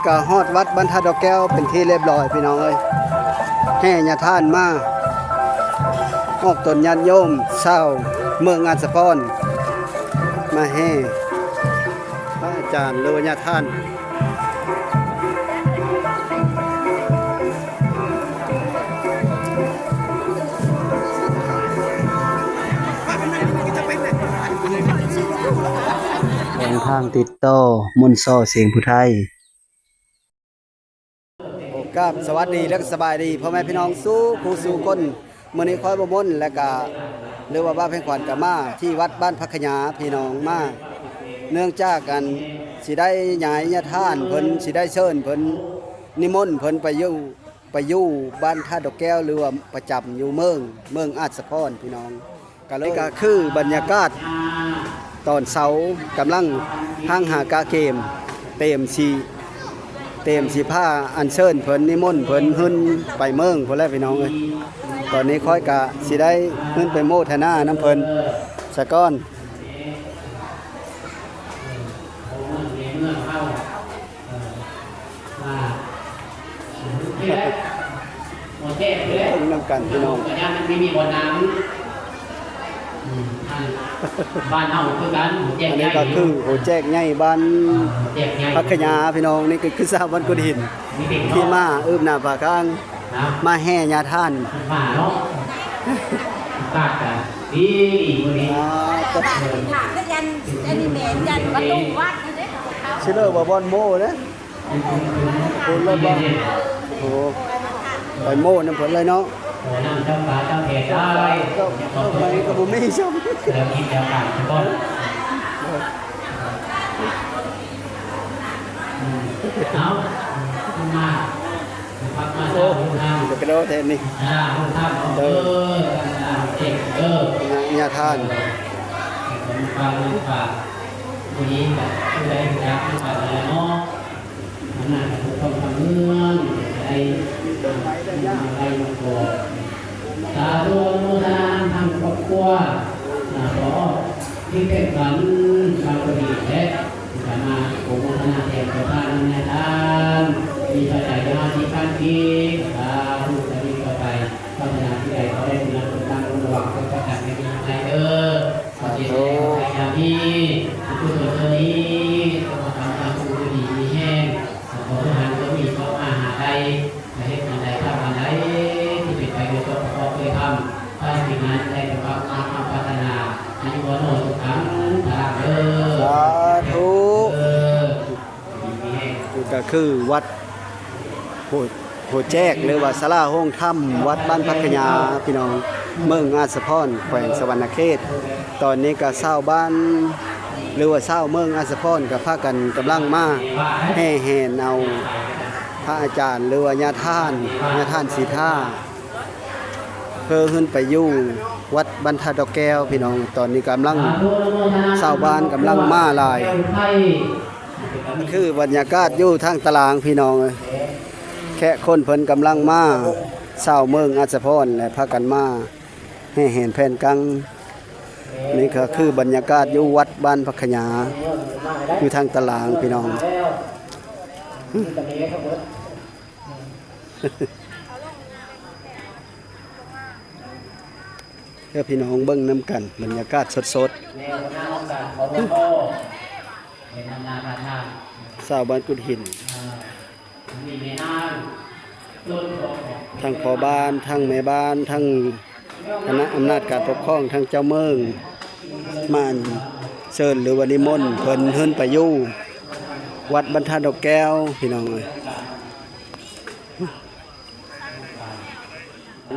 ກໍຮອດວັດບ້ານທ່າດອກແກ້ວເປັນທີ່ລຽບລ້ອຍພີ່ນ້ອງເອີຍ. ແຫ່ຍາທ່ານມາ ອອກຕົນຍາດໂຍມຊາວເມືອງອາດສະພອນ ມາແຫ່ພະອາຈານ ຫຼືວ່າຍາທ່ານ. ຊ່ອງທາງຕິດຕໍ່ ມົນຊໍ ສຽງຜູ້ໄທ. ໂອ້ ກາບສະຫວັດດີ ແລະ ສະບາຍດີພໍ່ແມ່ພີ່ນ້ອງສູ່ຜູ້ສູ່ຄົນ. ມື້ນີ້ຂ້ອຍບໍ່ມົນ ແລະກະ ຫຼືວ່າບ່າວແພງຂວັນກະມາທີ່ວັດບ້ານຜັກຂະຫຍາ ພີ່ນ້ອງມາ ເນື່ອງຈາກອັນ ຊິໄດ້ຍ້າຍຍາທ່ານເພິ່ນ ຊິໄດ້ເຊີນເພິ່ນ ນິມົນເພິ່ນໄປຢູ່ ໄປຢູ່ບ້ານທ່າດອກແກ້ວ ຫຼືວ່າປະຈຳຢູ່ເມືອງ ເມືອງອາດສະພອນ ພີ່ນ້ອງ. ກະເລີຍ ນີ້ກະຄືບັນຍາກາດຕອນເຊົ້າ ກຳລັງຫ້າງຫາກະເກມ ເຕມຊິ ເຕມຊິພາອັນເຊີນເພິ່ນ ນິມົນເພິ່ນ ຂຶ້ນໄປເມືອງພຸ້ນແຫຼະພີ່ນ້ອງເອີຍ. ຕອນນີ້ຂ້ອຍກະຊິໄດ້ຂຶ້ນໄປໂມທະນານຳເພິ່ນສາກ່ອນ. ເບິ່ງນຳກັນພີ່ນ້ອງ. ອັນນີ້ກໍຄືຫົວແຈກໃຫຍ່ບ້ານຜັກຂະຫຍາພີ່ນ້ອງ. ນີ້ກໍຄືຊາວບ້ານກຸດຫີນ ທີ່ມາອຶບໜ້າຜາຄ້າງ ມາແຫ່ຍາທ່ານ. ຊິເລີວ່າບ່ອນໂມ້ເດ້. ໂອ້ ໄປໂມ້ນຳເພິ່ນເລີຍເນາະ. ດອກໄມ້ກໍບໍ່ມີຊ້ຳ. ໂອ້ ກະໂດດແທ້ນີ້. ເອີ ຍາທ່ານ. ສາທຸ ອະນຸໂມທະນານຳທາງຄອບຄົວ ອາ ພໍ່ທີ່ເປັນຂວັນ ຊາວກະບີ ແລະ ຈະມາອະນຸໂມທະນາແທນເຈົ້າພາບນຳຍາທ່ານ ມີປັດໄຈຫ້າສິບພັນກີບ. ສາທຸ ຈະມີຕໍ່ໄປ ປາດຖະໜາສິ່ງໃດ ຂໍໃຫ້ສົມຫວັງສົມຫວັງ ສົມຫວັງ ສົມຫວັງເດີ. ສາທຸ ໃຫ້ມີບຸນກຸສົນເທື່ອນີ້ ຂໍໃຫ້ມີແຮງ ຂໍໃຫ້ມີໂຊກມາຫາໄດ້ ເຮັດອັນໃດທຳອັນໃດ ທີ່ເປັນໄປໂດຍສົມປະກອບດ້ວຍທຳ ຂໍໃຫ້ສິ່ງນັ້ນໄດ້ສົມຫວັງຕາມຄວາມປາດຖະໜາ ອາຍຸ ວັນໂນ ສຸຂັງ ພະລັງ ເດີ. ສາທຸ. ເອີ ນີ້ກໍຄືວັດ ໂຮ ໂຮແຈກ ຫຼືວ່າສາລາໂຮງທຳ ວັດບ້ານຜັກຂະຫຍາ ພີ່ນ້ອງ ເມືອງອາດສະພອນ ແຂວງສະຫວັນນະເຂດ. ຕອນນີ້ກໍຊາວບ້ານ ຫຼືວ່າຊາວເມືອງອາດສະພອນ ກໍພາກັນກຳລັງມາແຫ່ແຫນເອົາພະອາຈານ ຫຼືວ່າຍາທ່ານ ຍາທ່ານສີທາ ເພື່ອຂຶ້ນໄປຢູ່ວັດບ້ານທ່າດອກແກ້ວ ພີ່ນ້ອງ. ຕອນນີ້ກຳລັງ ຊາວບ້ານກຳລັງມາຫຼາຍ. ຄືບັນຍາກາດຢູ່ທາງຕາລາງພີ່ນ້ອງເອີຍ ແຂກຄົນເພິ່ນກຳລັງມາ ຊາວເມືອງອາດສະພອນ ແລະ ພາກັນມາແຫ່ແຫນແຜ່ນກັງ. ນີ້ກໍຄືບັນຍາກາດຢູ່ວັດບ້ານຜັກຂະຫຍາ ຢູ່ທາງຕາລາງພີ່ນ້ອງ. ເພື່ອພີ່ນ້ອງເບິ່ງນຳກັນ ບັນຍາກາດສົດໆ ຊາວບ້ານກຸດຫີນ ທັງພໍ່ບ້ານ ທັງແມ່ບ້ານ ທັງຄະນະອຳນາດການປົກຄອງ ທັງເຈົ້າເມືອງ ມາອັນເຊີນ ຫຼືວ່ານິມົນເພິ່ນຂຶ້ນໄປຢູ່ວັດບ້ານທ່າດອກແກ້ວ ພີ່ນ້ອງເອີຍ.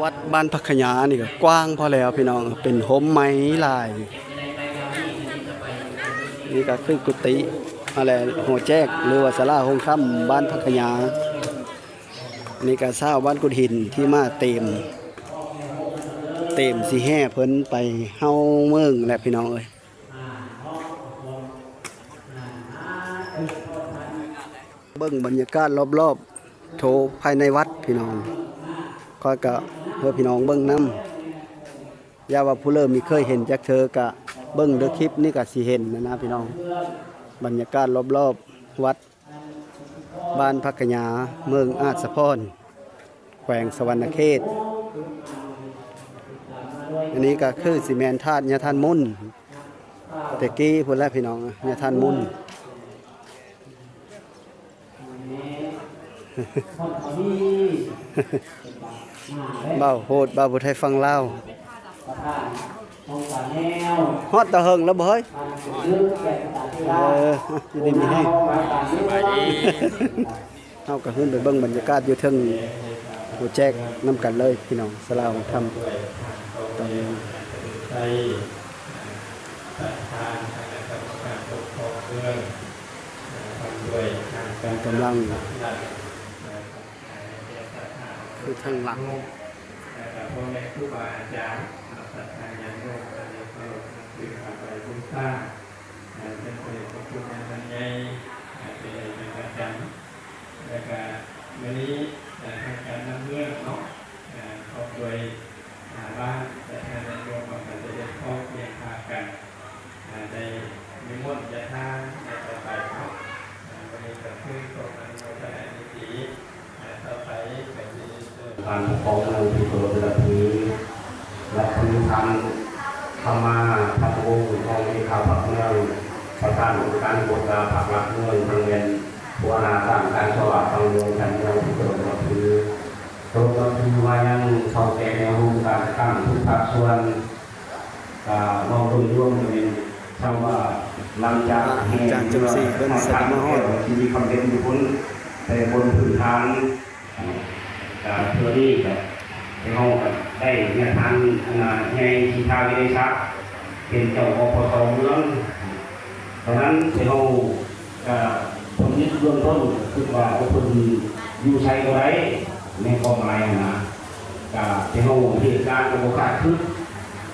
ວັດບ້ານຜັກຂະຫຍານີ້ກໍກວ້າງພໍແລ້ວພີ່ນ້ອງ ເປັນຮົ່ມໄມ້ຫຼາຍ. ນີ້ກໍຄືກຸຕິ ຫັ້ນແຫຼະ ຫົວແຈກ ຫຼືວ່າສາລາໂຮງທຳບ້ານຜັກຂະຫຍາ. ນີ້ກໍຊາວບ້ານກຸດຫີນທີ່ມາເຕມ ເຕມຊິແຫ່ເພິ່ນໄປເຮົາເມືອງແຫຼະພີ່ນ້ອງເອີຍ. ເບິ່ງບັນຍາກາດລອບໆ ໂຖ ພາຍໃນວັດພີ່ນ້ອງ ຂ້ອຍກະໃຫ້ພີ່ນ້ອງເບິ່ງນຳ. ຢ່າວ່າຜູ້ເລີມີເຄີຍເຫັນຈັກເທື່ອ ກະເບິ່ງເດີ ຄລິບນີ້ກະຊິເຫັນນະພີ່ນ້ອງ. ບັນຍາກາດລອບໆວັດ ບ້ານຜັກກະຫຍ້າ ເມືອງອາດສະພອນ ແຂວງສະຫວັນນະເຂດ. ອັນນີ້ກໍຄືຊິແມ່ນທາດ ຍາທ່ານມົນ ແຕ່ກີ້ພຸ້ນແຫຼະພີ່ນ້ອງ ຍາທ່ານມົນ. ເວົ້າໂພດ ເວົ້າຜູ້ໄທຟັງລາວ. ຮອດຕາເຫິງແລ້ວບໍ່ເຮີ້ຍ? ເອີ ຢູ່ດີມີແຮງ. ສະບາຍດີ. ເຮົາກໍຂຶ້ນໄປເບິ່ງບັນຍາກາດຢູ່ເທິງ ໂອ້ ແຈກນຳກັນເລີຍພີ່ນ້ອງ ສາລາຫົງທຳ ຕອນນີ້ ປະທານຄະນະກຳມະການປົກຄອງເມືອງ ເປັນກຳລັງ ຄືທາງຫຼັງ ແລະ ກໍພໍ່ແມ່ຄູບາອາຈານ ສັດທາຍາດໂຍມ ອັນເລີດເລີດ ຖືກເອົາໄປບູຊາ ເປັນພະເດດພະຄຸນອັນຍິ່ງໃຫຍ່ ເປັນປະຈຳ ແລະ ກະມື້ນີ້ ທາງການນຳເມືອງເນາະ ພ້ອມດ້ວຍ ອ່າ ບ້ານ ແລະ ຄະນະໂຍມ ກໍຈະໄດ້ພ້ອມພຽງພາກັນ ອ່າ ໄດ້ນິມົນຍາທ່ານ ແລະ ຕໍ່ໄປເນາະ ອ່າ ມື້ນີ້ກໍຄືຄວາມອະນຸໂມທະນາຍິນດີ ອ່າ ຕໍ່ໄປກໍຊິເຊີນ ທ່ານຜູ້ປກຄອງເມືອງທີ່ເຄົາລົບນັບຖື ນັບຖືທ່ານ ຄຳມາ ທັບວົງ ຮອງເລຂາພັກເມືອງ ປະທານອົງການກວດກາພັກລັດເມືອງ ທັງແມ່ນຫົວໜ້າດ້ານການສະຫວາດທາງເມືອງ ທ່ານເມືອງທີ່ເຄົາລົບນັບຖື ເຄົາລົບນັບຖືມາຍັງເຖົ້າແກ່ແນວໂຮມການຈັດຕັ້ງທຸກພາກສ່ວນ. ກໍເວົ້າໂດຍລວມກໍແມ່ນຊາວວ່າ ຫຼັງຈາກແຫ່ເຮືອຮອດທ່າແກ້ວ ທີ່ມີຄຳເຫັນຢູ່ພຸ້ນ ແຕ່ບົນພື້ນຖານ ກະເທື່ອນີ້ກະ ເຮົາກະໄດ້ຍາທ່ານ ອັນນ່າ ໃຫຍ່ສີທາວິໄລສັກ ເປັນເຈົ້າ ອພສ ເມືອງ. ສະນັ້ນ ເຮົາກະ ຄວາມຄິດເບື້ອງຕົ້ນ ຄິດວ່າ ເອີ ເພິ່ນຢູ່ໃສກໍໄດ້ ໃນຄວາມໝາຍຫັ້ນນະ ກະ ເຮົາເຮັດການກະບໍ່ຂາດຄືນ.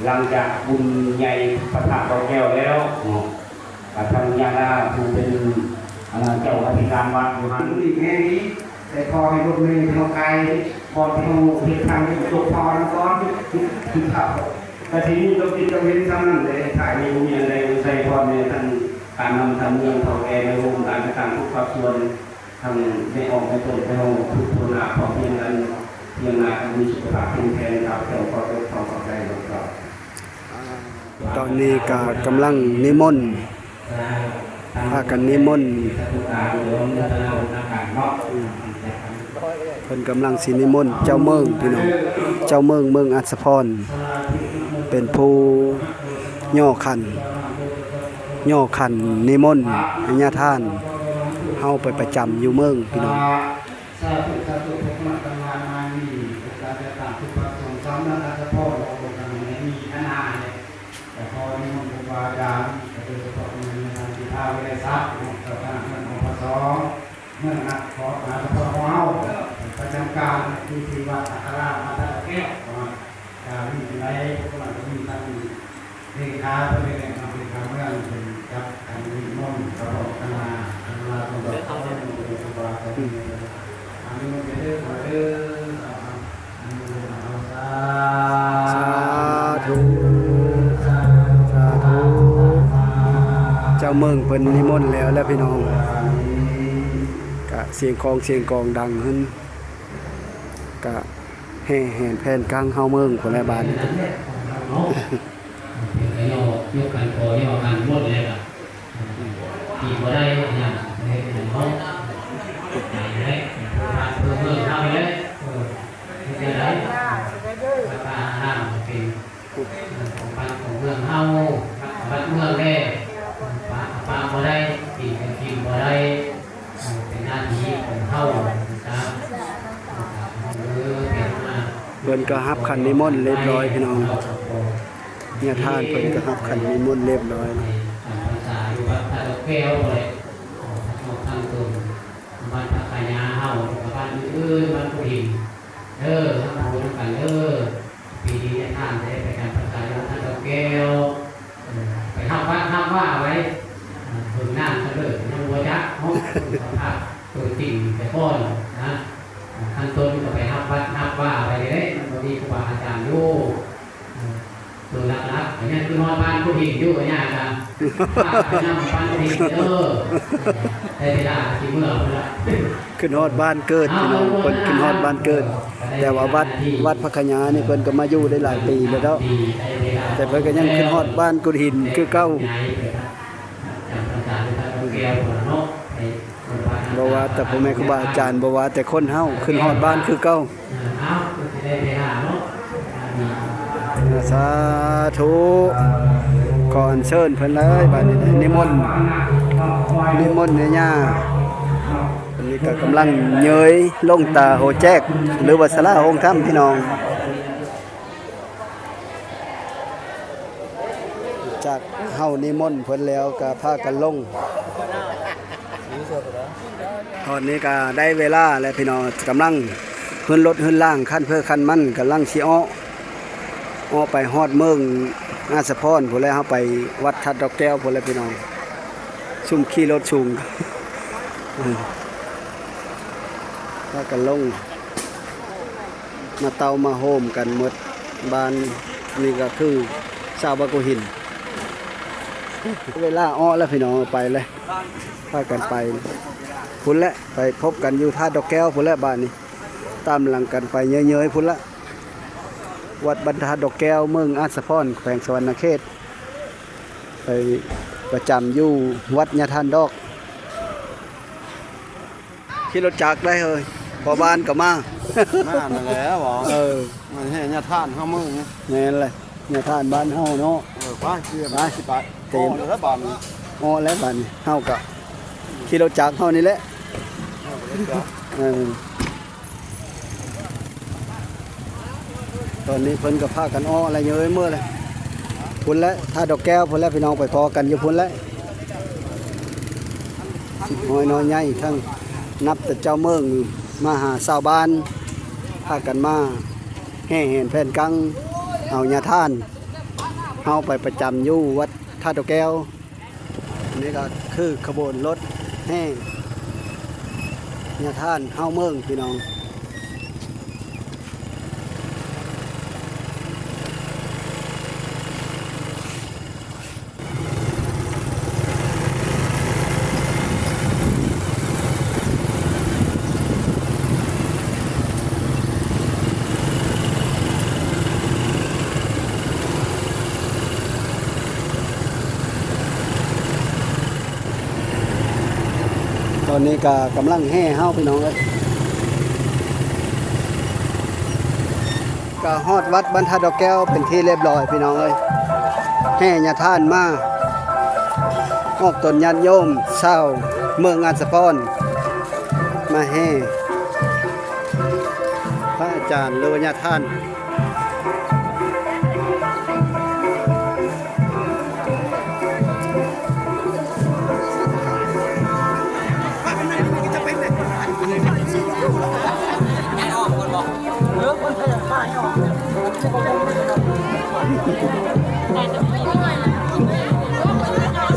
ຫຼັງຈາກບຸນໃຫຍ່ພະທາດດອກແກ້ວແລ້ວເນາະ ກະທາງຍານາຜູ້ເປັນ ອັນນ່າ ເຈົ້າອະທິການວັດຢູ່ຫັ້ນ ດີແຮງດີ ແຕ່ຂໍໃຫ້ລົດເມທີ່ເຮົາຂາຍ ບ່ອນທີ່ເຮົາເຮັດທາງນີ້ຕົກທໍ່ນຳກ່ອນ ຄືເຂົາກະຊິມີຕົກຈິດຕົກເຫັນສ່ຳນັ້ນແຫຼະ. ຖ້າມີບໍ່ມີອັນໃດໃສ່ພອນໃຫ້ທາງການນຳທາງເມືອງ ເຖົ້າແກ່ໃນໂຮງການຕ່າງໆ ທຸກພາກສ່ວນ ທັງແມ່ອອກແມ່ຕົນ ແຕ່ເຮົາທຸກຄົນນະ ພ້ອມພຽງກັນ ພຽງໜ້າກັນ ມີສຸຂະພາບເຂັ້ມແຂງ. ຂ້າພະເຈົ້າຂໍຕົກຂອບຂອບໃຈພະເຈົ້າ. ຕອນນີ້ກະກຳລັງນິມົນ ພາກັນນິມົນ ເພິ່ນກຳລັງຊິນິມົນເຈົ້າເມືອງພີ່ນ້ອງ ເຈົ້າເມືອງ ເມືອງອັດສະພອນ ເປັນຜູ້ຍໍຂັນ ຍໍຂັນນິມົນໃຫ້ຍາທ່ານເຮົາໄປປະຈຳຢູ່ເມືອງພີ່ນ້ອງ. ສາທຸ ສາທຸ ພວກເຮົາທັງຫຼາຍມານີ້ ອົງການຈັດຕັ້ງທຸກພາກສ່ວນ ສາມເມືອງອັດສະພອນ ຂອງອົງການໃນນີ້ ອັນຫາແລະ ກໍຂໍນິມົນຄູບາອາຈານ ໂດຍສະເພາະແມ່ນທ່ານສິດທາ ວິໄລສັກ ເຈົ້າຄະນະເມືອງ ອພສ ເມືອງອັດສະພອນ ອັດສະພອນຂອງເຮົາ ປະຈຳການຢູ່ທີ່ວັດອັດຕະລາມ ວັດຕະແກ້ວ ວ່າ ການມີຈັ່ງໃດ ພວກເຮົາກໍມີທັງເລຂາເພິ່ນເດ້ເນາະ ເລຂາເມືອງເພິ່ນຈັບ ອັນນິມົນ ກະບອກຄະນະ ຄະນະລາວ ເພິ່ນບອກເພິ່ນເປັນຄູບາອາຈານ ອັນນີ້ມັນເປັນເລື່ອງເດີ ເອົາ ເອົາ ສາທຸ ສາທຸ ເຈົ້າເມືອງເພິ່ນນິມົນແລ້ວ ແລ້ວພີ່ນ້ອງ ກະສຽງຂອງສຽງກອງດັງຫຶ່ງ ກະ ແຫ່ແຫນແຜ່ນກາງເຮົາເມືອງພຸ້ນແຫຼະບາດນີ້. ເພິ່ນກໍຍໍຍົກກັນຂໍຍໍກັນໝົດແລ້ວກໍ ທີ່ບໍ່ໄດ້ຫຍັງໃນຂອງເຮົາ ໄປແລ້ວ ເພື່ອບ້ານເພື່ອເມືອງເຮົານີ້ແຫຼະ ເອີ ເຮັດຈັ່ງໃດ ວັດວາອາລາມກໍເປັນ ຂອງບ້ານຂອງເມືອງເຮົາ ວັດເມືອງແດ່ ປະ ປະບໍ່ໄດ້ ຖິ້ມກໍຖິ້ມບໍ່ໄດ້ ເປັນໜ້າທີ່ຂອງເຮົາ ເພິ່ນກໍຮັບຂັນນິມົນລຽບຮ້ອຍພີ່ນ້ອງ ຍາທ່ານເພິ່ນກໍຮັບຂັນນິມົນລຽບຮ້ອຍ. ໃນອອກພັນສາຢູ່ວັດທ່າດອກແກ້ວພຸ້ນແຫຼະ ອອກທັງຕົນ ບ້ານພັກກະຍາເຮົາ ແລ້ວກໍບ້ານອື່ນໆ ບ້ານຜູ້ຖິ່ນ ເດີ ຮັບຮູ້ນຳກັນເດີ ປີນີ້ຍາທ່ານໄດ້ໄປຈຳພັນສາຢູ່ວັດທ່າດອກແກ້ວ ເອີ ໄປຮັບວັດຮັບວາໄວ້ ເອີ ເບິ່ງໜ້າກັນເລີຍ ຍັງບໍ່ຈັກເນາະ ເບິ່ງສະພາບຕົວຈິງໄປກ່ອນນະ ຂັ້ນຕົ້ນກໍໄປຮັບວັດຮັບວາໄວ້ເດ້ ມັນບໍ່ມີຄູບາອາຈານຢູ່ ເອີ ໂຕຫຼັກໆ ກໍຍັງຄືຮອດບ້ານຜູ້ຖິ່ນຢູ່ ກໍຍາກນະ ພາໄປນຳບ້ານຜູ້ຖິ່ນເດີ ໄດ້ເວລາຊິເມືອພຸ້ນລະ. ເຂ ຂຶ້ນຮອດບ້ານເກີດພີ່ນ້ອງ, ເພິ່ນຂຶ້ນຮອດບ້ານເກີດ. ແຕ່ວ່າວັດ ວັດພະຂະຍານີ້ເພິ່ນກໍມາຢູ່ໄດ້ຫຼາຍປີແລ້ວເນາະ, ແຕ່ເພິ່ນກໍຍັງຂຶ້ນຮອດບ້ານກຸດຫີນຄືເກົ່າ. ບໍ່ວ່າແຕ່ພໍ່ແມ່ຄູບາອາຈານ, ບໍ່ວ່າແຕ່ຄົນເຮົາ ຂຶ້ນຮອດບ້ານຄືເກົ່າ. ສາທຸ. ຂໍອັນເຊີນເພິ່ນເລີຍ ບາດນີ້ນິມົນ ນິມົນແມ່ຍ່າ. ອັນນີ້ກໍກຳລັງເຫຍີຍລົງຕາໂຮແຈກ ຫຼືວ່າສາລາໂຮງທຳ ພີ່ນ້ອງ. ຈາກເຮົານິມົນເພິ່ນແລ້ວກໍພາກັນລົງ. ຕອນນີ້ກໍໄດ້ເວລາແລ້ວພີ່ນ້ອງ, ກຳລັງຮື້ນລົດຮື້ນລາງ ຄັນເພີຄັນມັນ ກຳລັງຊິເອາະ ເອາະໄປຮອດເມືອງອາດສະພອນພຸ້ນແຫຼະ, ເຮົາໄປວັດທາດດອກແກ້ວພຸ້ນແຫຼະພີ່ນ້ອງ. ຊຸມຂີ່ລົດສູງ ພາກັນລົງ ມາເຕົ້າມາໂຮມກັນໝົດ. ບ້ານນີ້ກໍຄືຊາວບາໂກຫິນ. ເວລາເອາະແລ້ວພີ່ນ້ອງ, ໄປເລີຍ ພາກັນໄປພຸ້ນແຫຼະ, ໄປພົບກັນຢູ່ທາດດອກແກ້ວພຸ້ນແຫຼະ. ບາດນີ້ຕາມຫຼັງກັນໄປເຫຍີຍໆພຸ້ນລະ, ວັດບັນທາດດອກແກ້ວ ເມືອງອາດສະພອນ ແຂວງສະຫວັນນະເຂດ. ໄປປະຈຳຢູ່ວັດຍາທ່ານດອກ. ຂີ່ລົດຈັກໄດ້ເຮີຍ, ພໍ່ບ້ານກໍມາ. ມານັ້ນແຫຼະເວົ້າ. ເອີ ມັນແຫ່ຍາທ່ານເຮົາມື້ນີ້. ແມ່ນແຫຼະ, ຍາທ່ານບ້ານເຮົາເນາະ. ເອີ ໄປ ໄປ ຊິໄປ. ເຕັມ ເອົາແລ້ວບາດນີ້, ເອົາແລ້ວບາດນີ້. ເຮົາກໍຂີ່ລົດຈັກເຮົານີ້ແຫຼະ. ເອີ ຕອນນີ້ເພິ່ນກໍພາກັນເອາະແລະເຫຍີຍເມືອແລ້ວ. ພຸ້ນແຫຼະ ທາດດອກແກ້ວພຸ້ນແຫຼະ ພີ່ນ້ອງ, ໄປພໍ້ກັນຢູ່ພຸ້ນແຫຼະ. ສິບຮ້ອຍນ້ອຍໃຫຍ່ ທັງນັບແຕ່ເຈົ້າເມືອງມາຫາຊາວບ້ານ ພາກັນມາແຫ່ແຫນແຜ່ນກັງ ເອົາຍາທ່ານເຮົາໄປປະຈຳຢູ່ວັດທາດດອກແກ້ວ. ນີ້ກໍຄືຂະບວນລົດແຫ່ຍາທ່ານເຮົາເມືອງ ພີ່ນ້ອງ. ຕອນນີ້ກໍກຳລັງແຫ່ເຮົາ ພີ່ນ້ອງເອີຍ. ກໍຮອດວັດບັນທາດດອກແກ້ວເປັນທີ່ລຽບລ້ອຍ ພີ່ນ້ອງເອີຍ. ແຫ່ຍາທ່ານມາ ອອກຕົນຍາດໂຍມຊາວເມືອງອາດສະພອນ ມາແຫ່ພະອາຈານ ຫຼືວ່າຍາທ່ານ.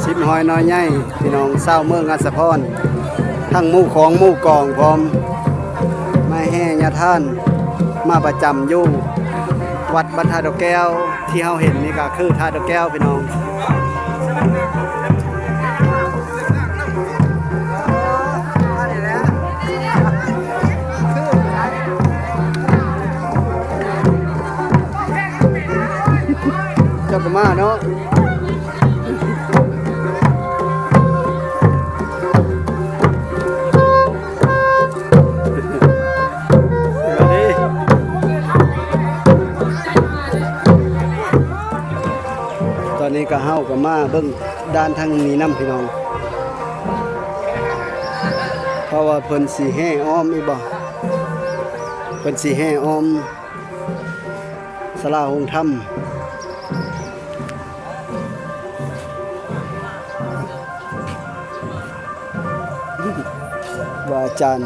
ສິບຮ້ອຍນ້ອຍໃຫຍ່ ພີ່ນ້ອງຊາວເມືອງອາດສະພອນ ທັງໝູ່ຂອງໝູ່ກອງພ້ອມ ມາແຫ່ຍາທ່ານ ມາປະຈຳຢູ່ວັດບັນທາດອກແກ້ວ. ທີ່ເຮົາເຫັນນີ້ກໍຄືທາດດອກແກ້ວ ພີ່ນ້ອງ. ເຈົ້າກໍມາເນາະ. ຕອນນີ້ກໍເຮົາກໍມາເບິ່ງດ້ານທາງນີ້ນຳ ພີ່ນ້ອງ ເພາະວ່າເພິ່ນຊິແຫ່ອ້ອມອີກບໍ່? ເພິ່ນຊິແຫ່ອ້ອມສາລາໂຮງທຳ. ວ່າອາຈານ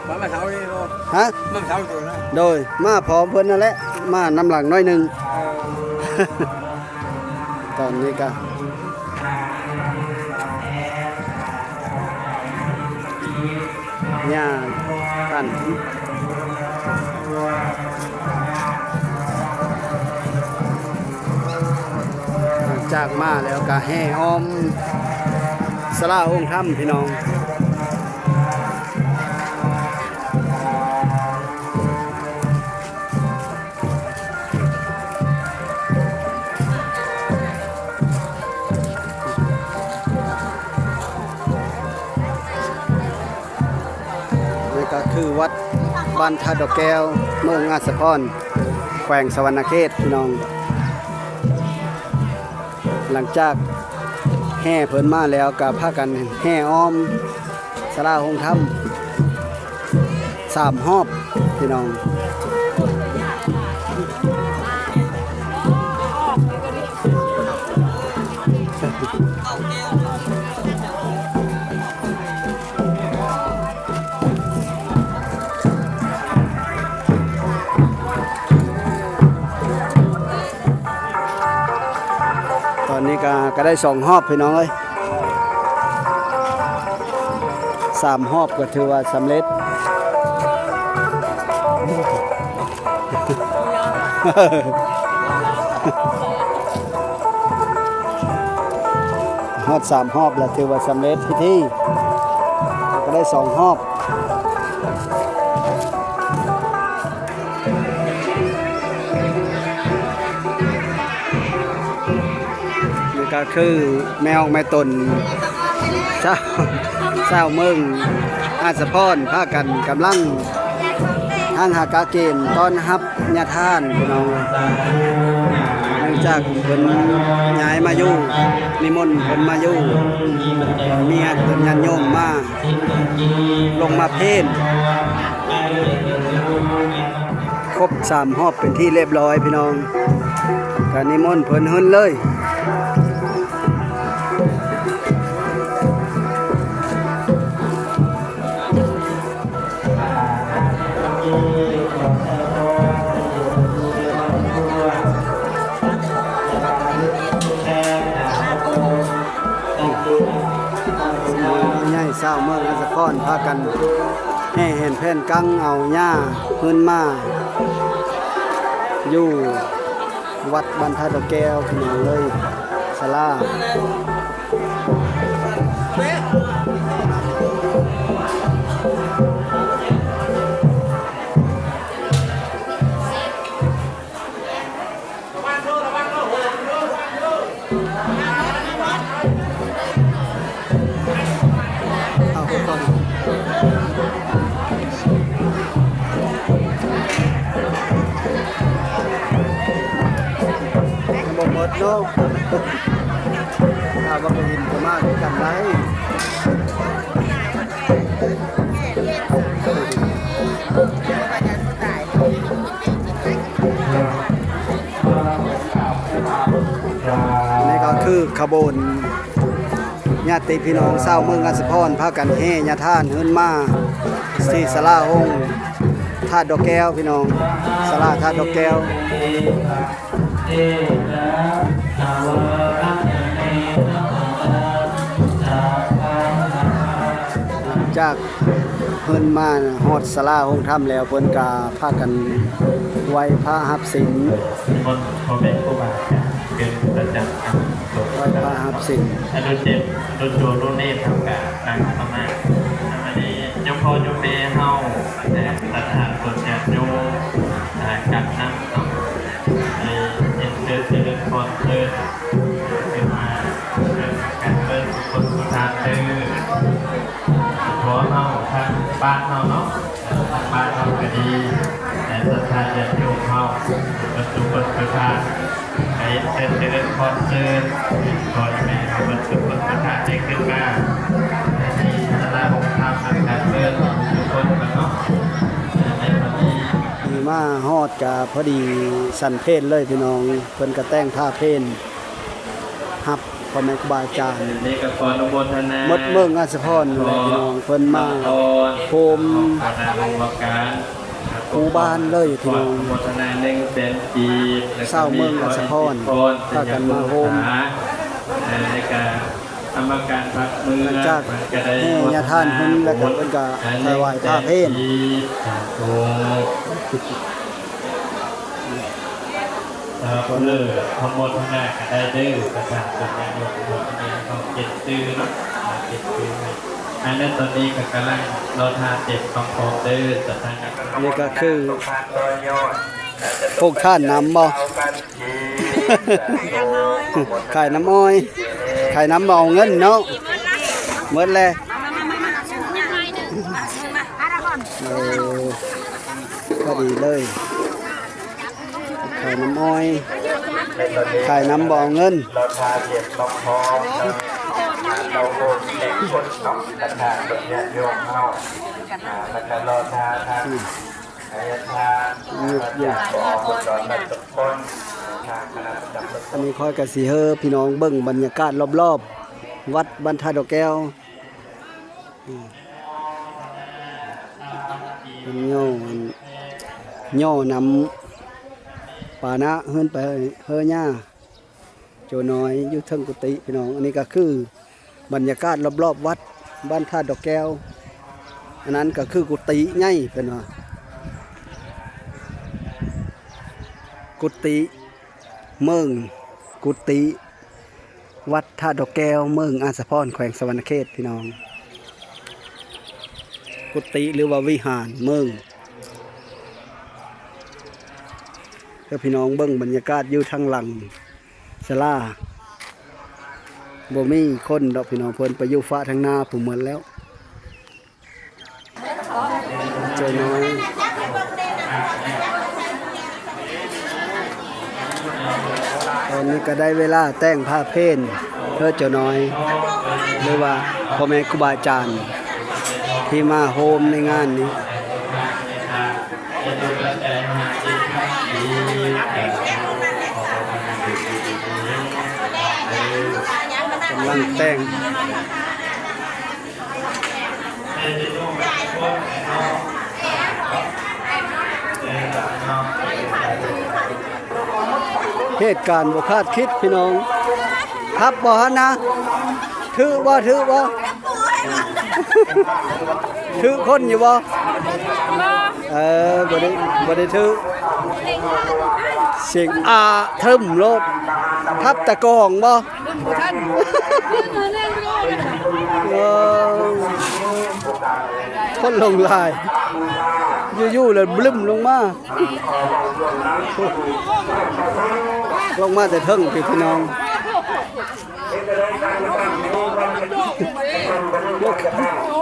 ມາເຊົ້ານີ້ເນາະ. ຮະ? ມາເຊົ້າໂຕນະ. ໂດຍ ມາພ້ອມເພິ່ນນັ້ນແຫຼະ ມານຳຫຼັງໜ້ອຍໜຶ່ງ. ເອີ ຕອນນີ້ກະ ຍ່າງກັນ ຈາກມາແລ້ວກະແຫ່ອ້ອມ ສາລາໂຮງທຳພີ່ນ້ອງ. ນີ້ກໍຄືວັດບ້ານທ່າດອກແກ້ວ ເມືອງອາດສະພອນ ແຂວງສະຫວັນນະເຂດ ພີ່ນ້ອງ. ຫຼັງຈາກແຫ່ເພິ່ນມາແລ້ວ ກໍພາກັນແຫ່ອ້ອມສາລາໂຮງທຳສາມຮອບ ພີ່ນ້ອງ. ຕອນນີ້ກໍ ກໍໄດ້ສອງຮອບພີ່ນ້ອງເອີຍ, ສາມຮອບກໍຖືວ່າສຳເລັດ. ຮອດສາມຮອບແລ້ວ ຖືວ່າສຳເລັດພິທີ, ກໍໄດ້ສອງຮອບ. ນີ້ກໍຄືແມ່ຮອກແມ່ຕົນ ຊາວ ຊາວເມືອງອາດສະພອນ ພາກັນກຳລັງ ທັງຫາກະເກນຕ້ອນຮັບຍາທ່ານພີ່ນ້ອງ, ເນື່ອງຈາກເພິ່ນຍ້າຍມາຢູ່ ນິມົນເພິ່ນມາຢູ່ ມີເພິ່ນຍາດໂຍມມາ ລົງມາເພນ ຄົບສາມຮອບເປັນທີ່ລຽບຮ້ອຍພີ່ນ້ອງ, ກະນິມົນເພິ່ນເຮືອນເລີຍ. ໃຫຍ່ຊາວເມືອງອາດສະພອນ ພາກັນແຫ່ແຫນແຜ່ນກັງເອົາຫຍ້າເຮືອນມາຢູ່ ວັດບ້ານທ່າດອກແກ້ວ ພີ່ນ້ອງເອີຍ, ສາລາ. ເອົາໄປກ່ອນ ຍັງບໍ່ໝົດເນາະ, ຖ້າວ່າບໍ່ເຫັນກໍມາຄືກັນໄດ້. ນີ້ກໍຄືຂະບວນຍາດຕິພີ່ນ້ອງຊາວເມືອງອາດສະພອນ ພາກັນແຫ່ຍາທ່ານເຮືອນມາທີ່ສາລາໂຮງທາດດອກແກ້ວ ພີ່ນ້ອງ, ສາລາທາດດອກແກ້ວ. ຫຼັງຈາກເພິ່ນມາຮອດສາລາໂຮງທຳແລ້ວ ເພິ່ນກະພາກັນໄຫວ້ພະຮັບສິນ ນິມົນພໍ່ແມ່ຄູບາອາຈານເປັນປະຈຳ ໄຫວ້ພະຮັບສິນ ອະນຸເດດ ອະນຸໂຈ ອະນຸເນດ ເຮົາກະຕັ້ງສະມາ. ອັນນີ້ໂຍມພໍ່ໂຍມແມ່ເຮົາ ແຕ່ສັດທາຊົນຍາດໂຍມ ອາ ກັນນຳເນາະ ໄດ້ເຮັດເຊີນຈະເລີນພອນເທີ້ນ ເປັນມາເດີນທາງກັນເບິດທຸກຄົນທຸກທ່ານເດີ. ຂໍເຮົາທາງບ້ານເຮົາເນາະ ທາງບ້ານເຮົາກໍດີ ແຕ່ສັດທາຍາດໂຍມເຮົາເບິດທຸກຄົນທຸກທ່ານ ໃຫ້ເຊີນຈະເລີນພອນເທີ້ນ ຂໍໃຫ້ແມ່ເຮົາເບິດທຸກຄົນທຸກທ່ານໄດ້ຂຶ້ນມາ ໃຫ້ສາລາອົງທຳນຳກັນເບີດທຸກຄົນກັນເນາະ ໃນວັນນີ້. ນີ້ມາຮອດກະພໍດີສັນເພນເລີຍພີ່ນ້ອງ, ເພິ່ນກະແຕ່ງພາເພນຮັບພໍ່ແມ່ຄູບາອາຈານ ນີ້ກໍຂໍອະນຸໂມທະນາ ໝົດເມືອງອາດສະພອນແຫຼະພີ່ນ້ອງ, ເພິ່ນມາໂຮມ ຫົວໜ້າຫ້ອງວ່າການ ຄູ່ບ້ານເລີຍພີ່ນ້ອງ. ໂມທະນາໜຶ່ງແສນກີບ ຊາວເມືອງອາດສະພອນພາກັນມາໂຮມ ແລ້ວກະກຳມະການພັກເມືອງ ຫຼັງຈາກແຫ່ຍາທ່ານເພິ່ນແລ້ວກະ ເພິ່ນກະຖວາຍພະເພນ ສາທຸ ເອີ ເລີຍ ອະນຸໂມທະນາກະໄດ້ເດີ ກະຕາມສັນຍາໂຍມເນາະ ອັນນີ້ເຮົາເປັນຊື່ເນາະ ອັນນັ້ນຕອນນີ້ກໍກຳລັງລໍທານເຕັມຄວາມພ້ອມເດີ ສະຖານະການ ນີ້ກໍຄືໂຮງທານນຳບໍ່? ຂາຍນ້ຳອ້ອຍ ຂາຍນ້ຳບໍ່ເອົາເງິນເນາະ ໝົດແລ້ວ. ເອີ ພໍດີເລີຍ ຂາຍນ້ຳອ້ອຍ ຂາຍນ້ຳບໍ່ເອົາເງິນ. ອັນນີ້ຂ້ອຍກໍຊິໃຫ້ພີ່ນ້ອງເບິ່ງບັນຍາກາດລອບໆ ວັດບ້ານທ່າດອກແກ້ວ. ອືມ ເພິ່ນຍໍ ຍໍນຳປານະເຮືອນໄປເຮີຍ່າໂຈນ້ອຍຢູ່ເທິງກຸຕິພີ່ນ້ອງ. ອັນນີ້ກໍຄືບັນຍາກາດລອບໆ ວັດບ້ານທ່າດອກແກ້ວ. ອັນນັ້ນກໍຄືກຸຕິໃຫຍ່ເພິ່ນວ່າ ກຸຕິເມືອງ ກຸຕິ ວັດທ່າດອກແກ້ວ ເມືອງອາດສະພອນ ແຂວງສະຫວັນນະເຂດພີ່ນ້ອງ. ກຸຕິ ຫຼືວ່າວິຫານເມືອງ ເພື່ອພີ່ນ້ອງເບິ່ງບັນຍາກາດຢູ່ທາງຫຼັງສາລາ ບໍ່ມີຄົນດອກພີ່ນ້ອງ ເພິ່ນໄປຢູ່ຟ້າທາງໜ້າພຸ້ນໝົດແລ້ວ. ເຈົ້ານ້ອຍ ຕອນນີ້ກໍໄດ້ເວລາແຕ່ງພະເພນເດີເຈົ້ານ້ອຍ ຫຼືວ່າພໍ່ແມ່ຄູບາອາຈານທີ່ມາໂຮມໃນງານນີ້ ກຳລັງແຕ່ງ. ເຫດການບໍ່ຄາດຄິດພີ່ນ້ອງ ທັບບໍ່ຫັ້ນນະ? ຖືກບໍ່? ຖືກບໍ່? ຖືກຄົນຢູ່ບໍ່? ເອີ ບໍ່ໄດ້ ບໍ່ໄດ້ຖືກ. ສຽງອາເຖິມໂລດ. ທັບຕາກອງບໍ່? ເອີ ຄົນລົງຫຼາຍ ຢູ່ໆ ແລ້ວບຶ້ມລົງມາ ລົງມາແຕ່ເທິງພີ້ພີ່ນ້ອງ. ພວກ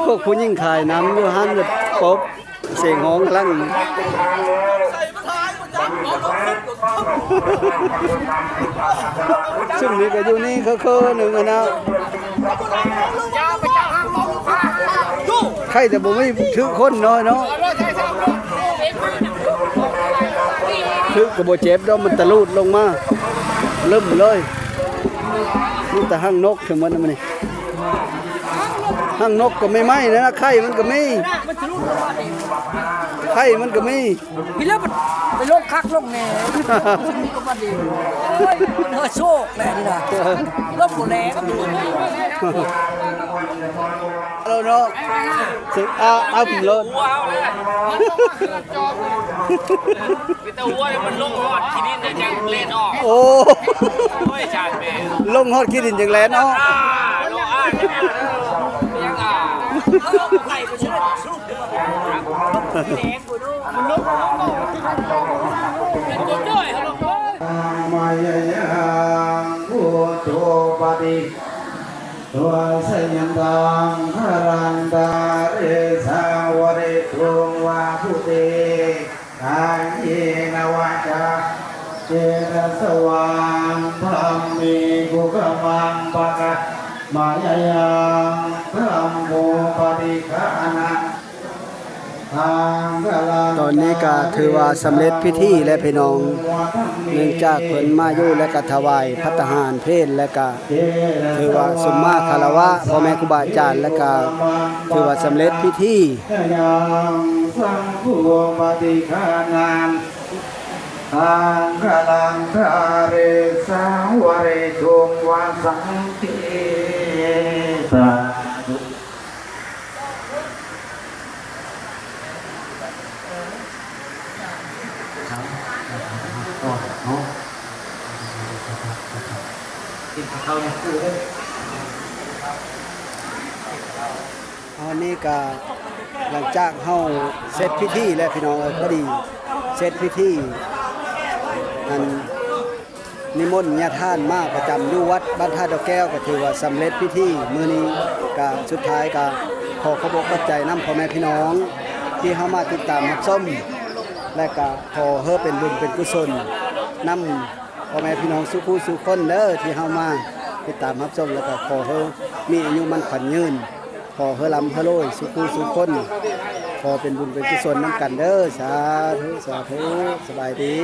ພວກຜູ້ຍິງຂາຍນ້ຳຢູ່ຫັ້ນແບບປົບ ສຽງຮ້ອງກຳລັງ ຊຸມນີ້ກໍຢູ່ນີ້ຄືໆ ໜຶ່ງຫັ້ນນະ. ໃຄແຕ່ບໍ່ມີຖືກຄົນເນາະ ເນາະ ຖືກກໍບໍ່ເຈັບດອກ ມັນຕະລູດລົງມາ ລຶ້ມເລີຍ. ມີແຕ່ຮັງນົກທັງໝົດນະມື້ນີ້ ຮັງນົກກໍໄໝ້ໆ ນັ້ນນະ ໄຂ່ມັນກໍມີ ໄຂ່ມັນກໍມີ. ພີ່ເລີໄປລົງຄັກລົງແນ່ ໂອ້ຍ ມັນເຮີໂຊກແຫຼະນີ້ນະ ລົງບໍ່ແຫຼະ ເອົາເນາະ ສຽງອາອຳໂລດ. ມີແຕ່ຫົວນີ້ມັນລົງຮອດຂີ້ດິນແລ້ວຈັ່ງແລ່ນອອກ. ໂອ້ ໂອ້ຍ ຈານແມ່ ລົງຮອດຂີ້ດິນຈັ່ງແລ່ນອອກ ອ່າ ລົງ ອ່າ ຍັງ ອ່າ ມາຍາຍັງ ພຸດໂທ ປະຕິ ວາສະຍັນຕັງ ຄະລັນຕາເຣສາ ວະເຣຕຸງ ວາພຸເຕ ກາເຍນະ ວາຈາ ເຈຕະສະວາ ທຳເມ ກຸກະມັງ ປະກະ ມາຍາຍັງ ທຳໂມ ປະຕິການະ ຕອນນີ້ກະຖືວ່າສຳເລັດພິທີແລ້ວພີ່ນ້ອງ ເນື່ອງຈາກເພິ່ນມາຢູ່ ແລະກະຖວາຍພັດຕາຫານເພນ ແລະກະຖືວ່າສຸມມາຄາລະວະພໍ່ແມ່ຄູບາອາຈານ ແລະກະຖືວ່າສຳເລັດພິທີ. ຍັງສັງໂຄ ປະຕິການະ ອັງຄະລັນທາເຣສາ ວະເຣຕຸງ ວາສັງເກ ສາທຸ. ເນາະ ກິນເຂົ້າໃນຄູ່ເດີ. ເຮົານີ້ກະ ຫຼັງຈາກເຮົາເສັດພິທີແລ້ວພີ່ນ້ອງເອີຍ ພໍດີເສັດພິທີ ອັນ ນິມົນຍາທານມາປະຈຳຢູ່ວັດບ້ານທ່າດອກແກ້ວ ກໍຖືວ່າສຳເລັດພິທີ. ມື້ນີ້ກະສຸດທ້າຍກະຂໍຂອບອົກຂອບໃຈນຳພໍ່ແມ່ພີ່ນ້ອງ ທີ່ເຮົາມາຕິດຕາມຮັບຊົມ ແລະກະຂໍເຮີເປັນບຸນເປັນກຸສົນນຳພໍ່ແມ່ພີ່ນ້ອງສູ່ຜູ້ສູ່ຄົນເດີ ທີ່ເຮົາມາຕິດຕາມຮັບຊົມ ແລະກະຂໍເຮີມີອາຍຸໝັ້ນຂວັນຍືນ ຂໍເຮີລ່ຳເຮີລວຍສູ່ຜູ້ສູ່ຄົນ ຂໍເປັນບຸນເປັນກຸສົນນຳກັນເດີ. ສາທຸ ສາທຸ ສະບາຍດີ.